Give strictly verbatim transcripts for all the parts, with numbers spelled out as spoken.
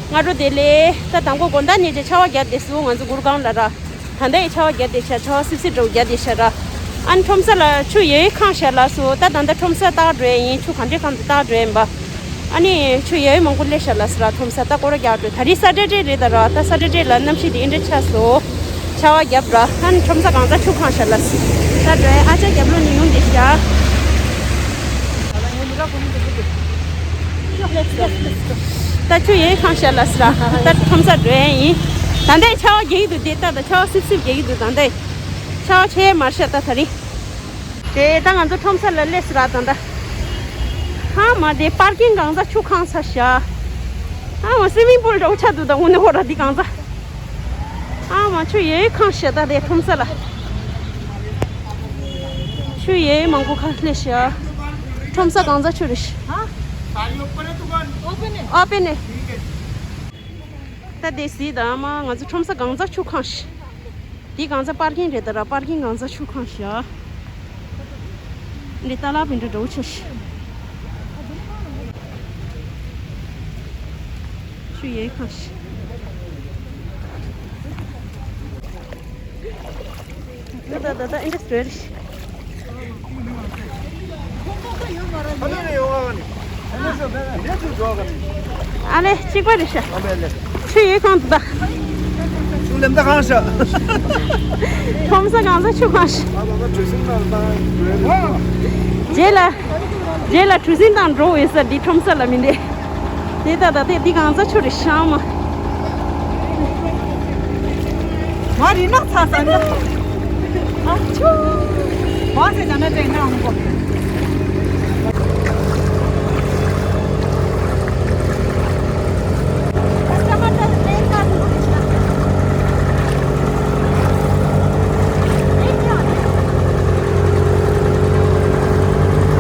སྔ་དྲོ་བདེ་ལེགས། ད་དང་པོ་དགོང་དག་ནས་ཀྱི་ཆར་པ་བརྒྱབ་བསྡད་སོང་། ང་ཚོ་གུར་སྒང་ལ་ར། ད་ལྟའི་ཆར་པ་བརྒྱབ་བསྡད་ཤག་ཆར་པ་སིབ་སིབ་འདྲ་བོ་བརྒྱབ་བསྡད་ཤག་ར། ཨ་ནི་ཁྲོམ་ས་ལ་ཆུ་ཡོད་ཡོད་ཁེངས་ཤག་ལགས་སོ། ད་ད་ལྟ་ཁྲོམ་ས་བལྟ་འགྲོ་ཡ་ཡིན། ཆུ་གང་འདྲའི་སྒང་དུ་བལྟ་འགྲོ་ཡ་ཡིན་པ། ཨ་ནི་ཆུ་ཡོད་ཡོད་མང་པོ་སླེབས་ཤག་ལགས་སོ་ར། ཁྲོམ་ས་ད་སྐོར་ར་རྒྱག་འགྲོ། ད་རེས་ས་ཊར་ཌེ་རེད་ད་ར། ད་ས་ཊར་ཌེ་ལ་གནམ་གཤིས་དེ་འདི་འདྲ་ཆགས་སོང་། ཆར་པ་བརྒྱབ་ར། ཨ་ནི་ཁྲོམ་ས་གང་ཚ་ཆུ་ཁེངས་ཤག་ལགས་སོ། ད་འགྲོ་ཡ། ཨ་ཅག་རྒྱབ་ལོགས་ནས་ཡོང་བསྡད་ཤག་ད་ཆུ་ཡོད་ཡོད་ཁེངས་ཤག་ལགས་སོ་ར། ད་ཁྲོམ་ས་འགྲོ་ཡ་ཡིན། ད་ལྟའི་ཆར་པ་རྒྱག་གི་འདུག་དེ་ད་ད་ཆར་པ་སིབ་སིབ་རྒྱག་གི་འདུག་ད་ལྟའི་ཆར་པ་ཆེ་མ་རེད་ཤག་ད་ད་རེས། དེ་ད་ང་ཚོ་ཁྲོམ་ས་ལ་སླེབས་སོང་ར། ད་ད་ཧ་མ་དེ་པར་ཀིང་གང་ཚ་ཆུ་ཁེངས་ཚར་ཤག་ཧ་མ་སི་མིང་པུལ་འདྲ་བོ་ཆགས་འདུག་ད་དངོས་གནས་ཧོ་ར་འདི་གང་ཚ། ཨ་མ་ཆུ་ཡོད་ཡོད་ཁེངས་ཤག་ད་དེ་ཁྲོམ་ས་ལ། ཆུ་ཡོད་ཡོད་མང་པོ་ཁ་སླེབས་ཤག་ཁྲོམ་ས་གང་ཚ་ཆུ་རེད་ཤག་ཨ་པེ་ནེ། ད་དེ་གཟིགས་དང་། ཨ་མ་ང་ཚོ་ཁྲོམ་ས་གང་ཚ་ཆུ་ཁེངས་ཤག་འདི་གང་ཚ་པར་ཀིང་རེད་ད་ར། པར་ཀིང་གང་ཚ་ཆུ་ཁེངས་ཤག་འདི་ཏ་ལ་བིན་འདྲ་འདྲ་བོ་ཆགས་ཤག་ཆུ་ཡོད་ཡོད་ཁེངས་ཤག་ད་ད་ད་ད་ཨིན་ཌི་སི་ཊི་རི་ཡལ་ཞིག་ཨ་ལེ་གཅིག་པ་རེད་ཤག་ཆུ་ཡོད་ཡོད་ཁེངས་འདུག་ད། ཆུ་ལེམ་ད་ཁེངས་ཤག་ཁྲོམ་ས་གང་ས་ཆུ་ཁེངས་ཤག་རྗེས་ལ། རྗེས་ལ་གྲུ་གཟིངས་བཏང་འགྲོ་འོས་ས་འདི་ཁྲོམ་ས་ལ་མི་འདུག་དེ་ད་ད་དེ་འདི་གང་ས་ཆུ་རེད་ཤག་མ། ང་རི་ནག་ཚ་ས་ནི། ཨ་ཆུ། བ་ཚེ་ད་ན་དྲན་ན་འོང་གོ།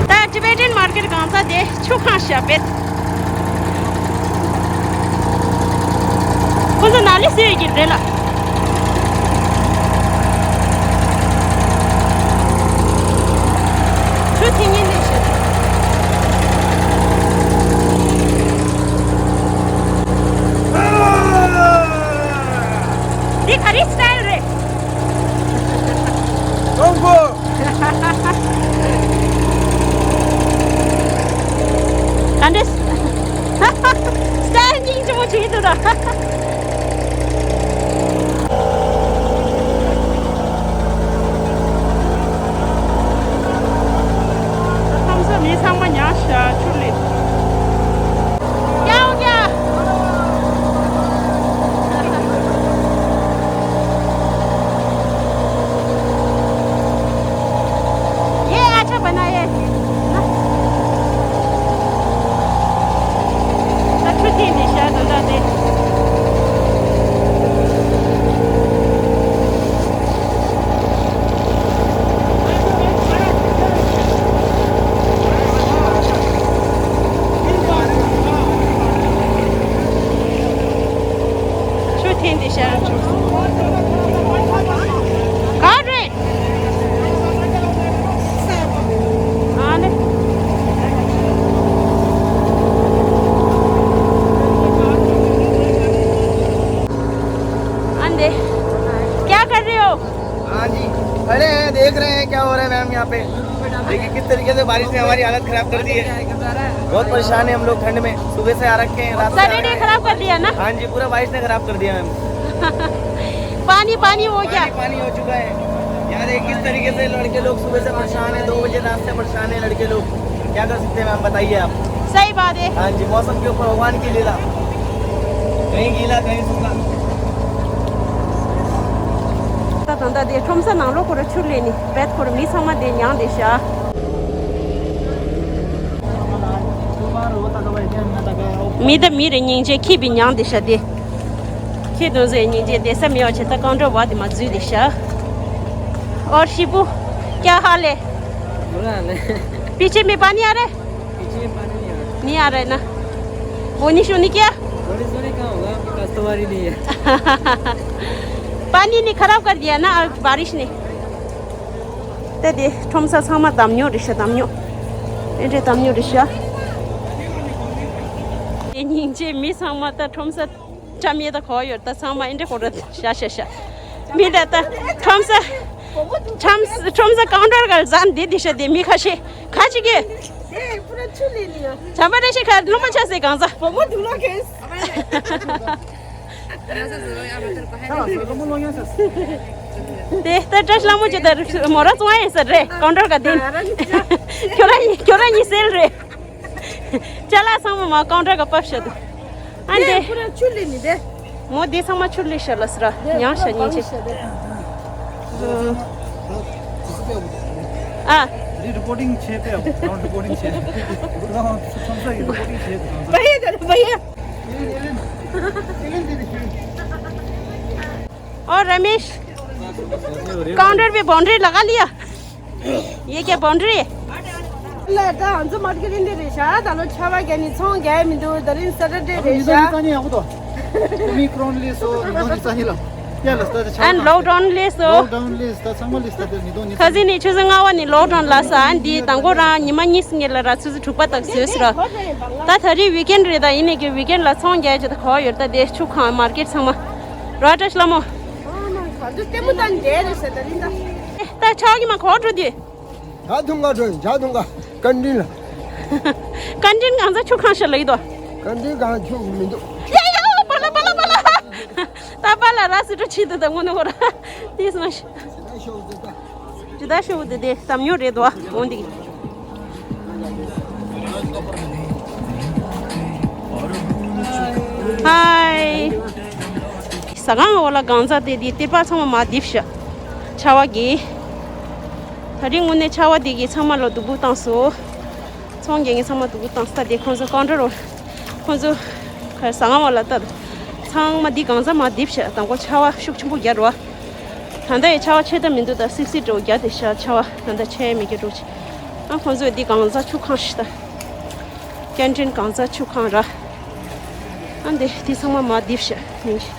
ད་ཊི་བེ་ཊན་མར་ཀེཊ་གང་ས་དེ། ཆུ་ཁེངས་ཤག་པེད། ཁོ་ཚོ་ནཱ་ལས་སུ་ཡོད་ཀྱི་རེད་ལ། ཆུ་འཐེན་ཉེན་ལས་ཤག་འདི་ག་རེ་སི་ཊལ་རེད། ཀྲུང་གོ། ག་འདྲ། སི་ཊལ་སྙིང་རྗེ་མོ་བྱེད་འདུག་ར། ཁམས་ས་མི་ཚང་མ་ཉལ་ཤག་ཆུ་ལས། ཡའོ་ཡ། ये अच्छा बना है ना। ད་ཆུ་འཐེན་ནས་བཞག་འདུག་ད་དེ། ཆུ་འཐེན་ཏེ་ཤར་བྱུང་། ག་རེད། ཨ་ནི། ཨ་འདི། क्या कर रहे हो? हाँ जी, खड़े हैं, देख रहे हैं क्या हो रहा है मैम यहाँ पे। देखिए किस तरीके से बारिश ने हमारी हालत खराब कर दी है। बहुत परेशान है हम लोग ठंड में, सुबह से आ रखे हैं, रात से आ रखे हैं। खराब कर दिया ना। हाँ जी, पूरा बारिश ने खराब कर दिया मैम। पानी पानी हो गया। पानी पानी हो चुका है। यार, ये किस तरीके से लड़के लोग सुबह से परेशान है, दो बजे रात से परेशान है लड़के लोग। क्या कर सकते हैं मैम, बताइए आप। सही बात है। हाँ जी, मौसम के ऊपर भगवान की लीला। कहीं गीला, कहीं सूखा। ད་ད་ལྟ་དེ་ཁྲོམ་ས་ནང་ལོགས་ཁོ་ར་ཆུ་ལས་ནི་བེད་ཁོ་ར་མི་ཚང་མ་དེ་མྱངས་དེ་ཤག་མི་ད་མི་རེ་སྙིང་རྗེ་ཁྱི་བི་མྱངས་དེ་ཤག་དེ། ཁྱི་དོན་ཟེ་སྙིང་རྗེ་དེ་ས་མི་ཡོ་ཆེ་ད་རྐང་འགྲོ་བ་དེ་མ་འཛུལ་དེ་ཤག और शिबू, क्या हाल है? बुरा हाल है। पीछे में पानी आ रहा है? पीछे में पानी नहीं आ रहा। नहीं आ रहा है ना। बोनी शोनी क्या? बोनी शोनी कहाँ होगा? कस्टमर ही नहीं है। पानी ने खराब कर दिया ना बारिश ने। ད་དེ་ཁྲོམ་ས་ཚང་མ་འདམ་ཉོ་རེད་ཤག་འདམ་ཉོ། ཨེ་འདྲའི་འདམ་ཉོ་རེད་ཤག་སྙིང་རྗེ། མི་ཚང་མ་ད་ཁྲོམ་ས་བཀྲམ་ཡས་ད་གོ་ཡོད། ད་ཚང་མ་ཨིན་དྲེ་ཁོ་ར་ཤ་ཤ་ཤ། མི་ད་ད་ཁྲོམ་ས་ཁྲོམ་ཁྲོམ་ས་ཀའུན་ཊར་ག་ཟན་དེ་དེ་ཤ་དེ་མི་ཁ་ཤས་ཁ་ཅིག་གི། ཨེ་པུ་ར་ཆུ་ལེ་ནི་ཡ། བྱམས་པ་བཀྲ་ཤིས་ཁ་ལུང་མ་ཆ་སེ་གང་ཟ། བུ་མོ་དུག་ལོག་གེ། དེ་ལྟར་བཀྲ་ཤིས་ལྷ་མོ་ཅིག་དང་མོ་ར་བཙོང་ཡིན་ཟེར་རེད། ཀའུན་ཊར་ག་དེ། ཁྱོད་ར་ཁྱོད་ར་གཉིས་སེལ་རེད། ཅ་ལག་ཚང་མ་མ་ཀའུན་ཊར་ག་ཕབ་ཤ་དུ། ཨ་འདི། ཁོ་ར་ཆུ་ལེ་ནི་དེ། མོ་དེ་ཚང་མ་ཆུ་ལེ་ཤ་ལ་སི་ར་མྱང་ཤ་ཉིན་ཆེ། ཨ། འདི་རི་པོར་ཊིང་བྱས་ཏེ་ཡང་རི་པོར་ཊིང་བྱས། ཁོང་ཚོ་ཡི་རི་པོར་ཊིང་བྱས། བ་ཡ་ད་བ་ཡ། और रमेश, काउंटर पे बाउंड्री लगा लिया? ये क्या बाउंड्री है? ལ་ད་ང་ཚོ་མར་ཀེ་ཊི་འདི་རེད་ཤག་ད་ལོ་ཆར་པ་བརྒྱབ་ནས་ཚོང་རྒྱག་མི་འདུག་ད་རིང་སེ་ཊར་ཌེ་རེད་ཤག་ཨོ་མི་ཀྲོན་ལས་སོ་ཉིས་སྟོང་ཉི་ཤུ་རྩ་གཉིས་ལ། ཡ་ལ་སྟ་ཆ་ཨན་ལོག་ཌའུན་ལས་སོ། ལོག་ཌའུན་ལས་སྟ་ཚང་མ་ལས་སྟ་དེ་ཉིས་སྟོང་ཉི་ཤུ་རྩ་གཉིས། ཁ་སང་ནས་ཆུ་ཚོད་ལྔ་པ་ནས་ལོག་ཌའུན་ལ་ས་ཨན་འདི་དང་པོ་རང་ཉི་མ་གཉིས་སུ་ངེད་ལ་ར་ཆུ་ཚོད་དྲུག་པ་དག་བཟོས་སོ་ར། ད་ད་རིང་ཝིག་ཨེན་རེད། ད་ཡིན་ནས་ཀྱི་ཝིག་ཨེན་ལ་ཚོང་རྒྱག་ཅིག་ད་གོ་ཡོད། ད་དེ་ཆུ་ཁང་མར་ཀེ་ཊི་ཚང་མ་ར་བཀྲ་ཤིས་ལྷ་མོ། ཨ་ན་ག་དུས་ལྟད་མོ་ལྟ་འདྲ་རེད་ཤག་ད་རིང་ད། ད་ཆག་གི་མ་གོ་འགྲོ་དུས། ཇ་འཐུང་ག་འགྲོ་ཡིན། ཇ་འཐུང་ག་ཀན་ཊིན་ལ། ཀན་ཊིན་གང་ཚ་ཆུ་ཁང་ཤ་ལ་ཡི་དོ། ཀན་ཊིན་གང་ཆུ་མི་འདུག་ཡ་ཡ་པ་ལ་པ་ལ་པ་ལ། ད་པ་ལ་ར་སི་ཏྲ་ཆི་དུ་ད་ངོ་ནོ་ར། དེ་སོང་ཤི། ཇི་ད་ཤོ་དེ་དེ་དམ་ཉོ་རེད་དོ་འོང་དེ། ཧའི། ཟ་ཁང་འོག་ལ་གང་ཚ་དེ་དེ་ཏེ་པ་ཚང་མ་མ་རྡིབ་ཤག་ཆར་པ་གིས། ད་རིང་དངོས་གནས་ཆར་པ་དེ་གིས་ཚང་མ་ལ་སྡུག་པོ་བཏང་སོང་། ཚོང་རྒྱག་མཁན་ཚང་མ་སྡུག་པོ་བཏང་སྟེ་ཁོང་ཚོ་ཀའུན་ཊར་རོ། ཁོང་ཚོ་ཁ་ཟ་ཁང་བ་ལ་ལྟ། ཚང་མ་འདི་གང་ཟ་མ་རྡིབ་ཤག་དང་པོ་ཆར་པ་ཤུགས་ཆེན་པོ་རྒྱག་རོ། ད་ལྟ་ཡི་ཆར་པ་ཆེ་ད་མི་འདུག་ད་སིག་སིག་འགྲོ་རྒྱག་དེ་ཤག་ཆར་པ་ད་ལྟ་ཆེ་མི་རྒྱག་འགྲོ་ཆེ། ཨ་ཁོང་ཚོས་འདི་གང་ཟ་ཆུ་ཁང་ཤི་ད། ཀན་ཊིན་གང་ཟ་ཆུ་ཁང་ར། ཨ་འདི་འདི་ཚང་མ་མ་རྡིབ་ཤག་ཉིན་ཞིག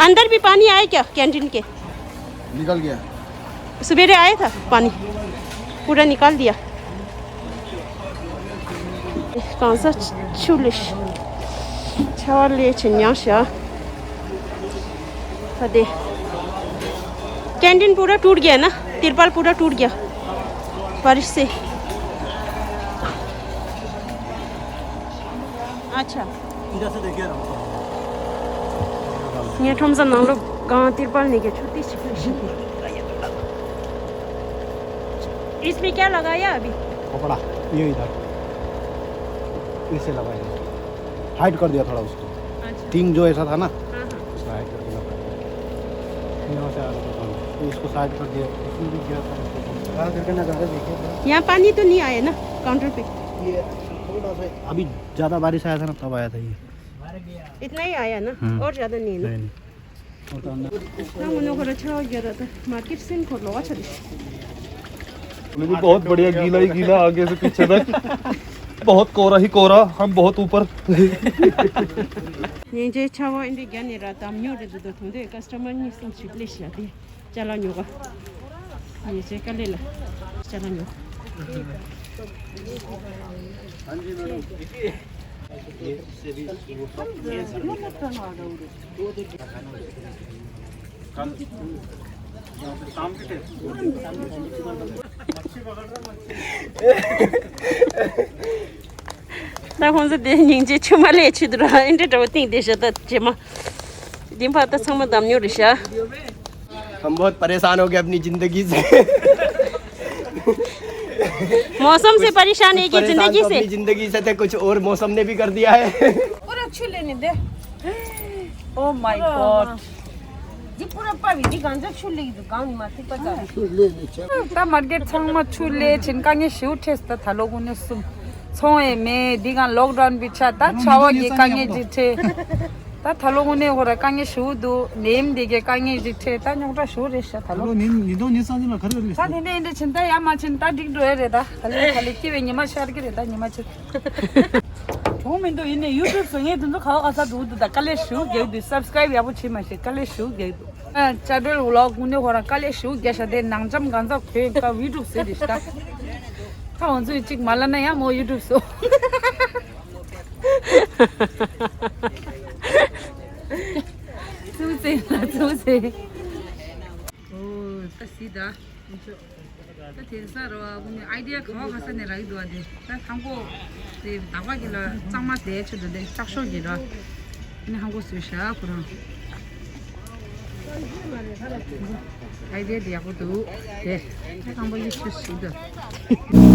अंदर भी पानी आया क्या कैंटीन के? निकल गया। सवेरे आया था पानी, पूरा निकाल दिया। कौन सा छुलिश छावर लिए छिन्या शा। अदे कैंटीन पूरा टूट गया ना, तिरपाल पूरा टूट गया बारिश से। अच्छा। ངས་ཁྲོམ་ས་ནང་ལོགས་གང་ཏིར་པལ་ནས་ཀྱི་ཆུ་ཏི་ཞིག་ལ་ཞིག་གི इसमें क्या लगाया अभी? कपड़ा, ये इधर, इसे लगाया, हाइड कर दिया थोड़ा उसको। अच्छा। टीन जो ऐसा था ना, हाँ, हाँ। उसको हाइड करके लगाया। यहाँ से आ रहा था पानी, तो इसको साइड कर दिया, इसमें भी गया था, इसको कम से कम। यहाँ पानी तो नहीं आया ना काउंटर पे? ये थोड़ा सा अभी ज़्यादा बारिश आया था ना, तब आया था ये। इतना ही आया ना, हम्म। और ज़्यादा नहीं है ना? नहीं, नहीं। और तो अंदर ना, उन्होंने को अच्छा हो गया था, मार्केट से इनको लोआ चली। मुझे बहुत बढ़िया, गीला ही गीला आगे से पीछे तक। बहुत कोरा ही कोरा, हम बहुत ऊपर। ཉིན་རྗེས་ཆར་པ་འདི་རྒྱབ་ནས་ར་དམ་ཉོ་རེད་འདུག་དོ། དུང་དེ་ཀ་སི་ཊ་མར་གཉིས་གསུམ་ཞིག་སླེབས་ཤག་དེ་ཅ་ལག་ཉོ་ག། ཉིན་རྗེས་དཀའ་ལས་ལ་ཅ་ལག་ཉོ། ད་ཁོང་ཚོ་དེ་སྙིང་རྗེ་ཆུ་མ་ལས་ཆུ་དུ་ར་ཨིན་དྲི་འདྲ་བོ་སྟེང་དེ་བཞག་ད་རྗེས་མ། དེ་འཕག་ད་ཚང་མ་དམ་ཉོ་རེད་ཤག हम बहुत परेशान हो गए अपनी जिंदगी से। मौसम से परेशान है कि परेशान जिंदगी तो से? अपनी जिंदगी से थे, कुछ और मौसम ने भी कर दिया है। पूरा छू लेने दे। Oh my God. འདི་པུ་ར་པ་བི་འདི་གང་ཚ་ཆུ་ལེགས་འདུག་གང་ནི་མ་ཐིག་པ་ཙམ། ད་མར་ཀེཊ་ཚང་མ་ཆུ་ལས་ཕྱིན། དཀའ་ངལ་ཞེ་པོ་འཕྲད་སོང་ད་ལོ་དགུ་ནས་གསུམ། ཚོང་ཡང་མེད། འདི་གང་ལོག་ཌའུན་བི་ཆ་ད་ཆར་པ་གི་དཀའ་ངལ་ཅིག་འཕྲད། ད་ད་ལོ་དགུ་ནས་ཧོ་ར་དཀའ་ངལ་ཞེ་པོ་འདུག་ནད་ཡམས་འདི་གའི་དཀའ་ངལ་ཅིག་འཕྲད། ད་རྙོག་དྲ་ཞེ་པོ་རེད་ཤག་ད་ད་ལོ། ལོ་ཉིས་ཉིས་སྟོང་ཉི་ཤུ་རྩ་གཉིས་ལ་ག་རེ་རེད། ད་དེ་ནས་འདི་ཕྱིན་ད་ཡར་མར་ཕྱིན་ད་འགྲིག་འགྲོ་ཡ་རེད། ད་ད་ལོ་ད་ལོ་སྐྱེ་བའི་ཉི་མ་ཤར་གི་རེད། ད་ཉི་མ་ཕྱིན། གྲོང་མི་འདུག་ཡིན་ནའི་ཡུ་ཊུབ་བཟོ་མཁན་དེ་ཚོ་ག་བ་ག་ས་འགྲོ་གི་འདུག་ད་དཀའ་ལས་ཞེ་པོ་རྒྱག་གི་འདུག་སབ་སི་ཀ་རེབ་ཡག་པོ་བྱེད་མ་ཤེས། དཀའ་ལས་ཞེ་པོ་རྒྱག་གི་འདུག་ཨ་ཅ་བྲེལ་འུ་ལག་དགུན་ནས་ཧོ་རང་དཀའ་ལས་ཞེ་པོ་རྒྱག་ཤག་དེ་ནང་འཇམ་གང་ཚ་གོས་ཀ་ཡུ་ཊུབ་བཟོས་དེ་ཤི་ད། ད་འོ་ཚོས་གཅིག་མ་ལབ་ན་ཡང་མོ་ཡུ་ཊུབ་བཟོ། ཙུ་ཙེ་ལ་ཙུ་ཙེ། ཨོ་ད་སི་ད། ད་དེང་སང་ར་བ་ནི་ཨའི་ཌི་ཡ་ག་བ་ག་ས་ནས་རག་གི་འདུག་བ། དེ་ད་ཧང་གོ་དེ་དག་པ་གི་ལ་གཙང་མ་དེ་ཆེད་དུ་དེ་ལྕགས་ཤོག་གི་ར། ནི་ཧང་གོ་བཟོས་ཤག་ཁོ་རང་། ཨའི་ཌི་ཡ་དེ་ཡག་པོ་འདུག་དེ་ཧང་པོ་ཡིད་ཆེས་ཞིག་འདུག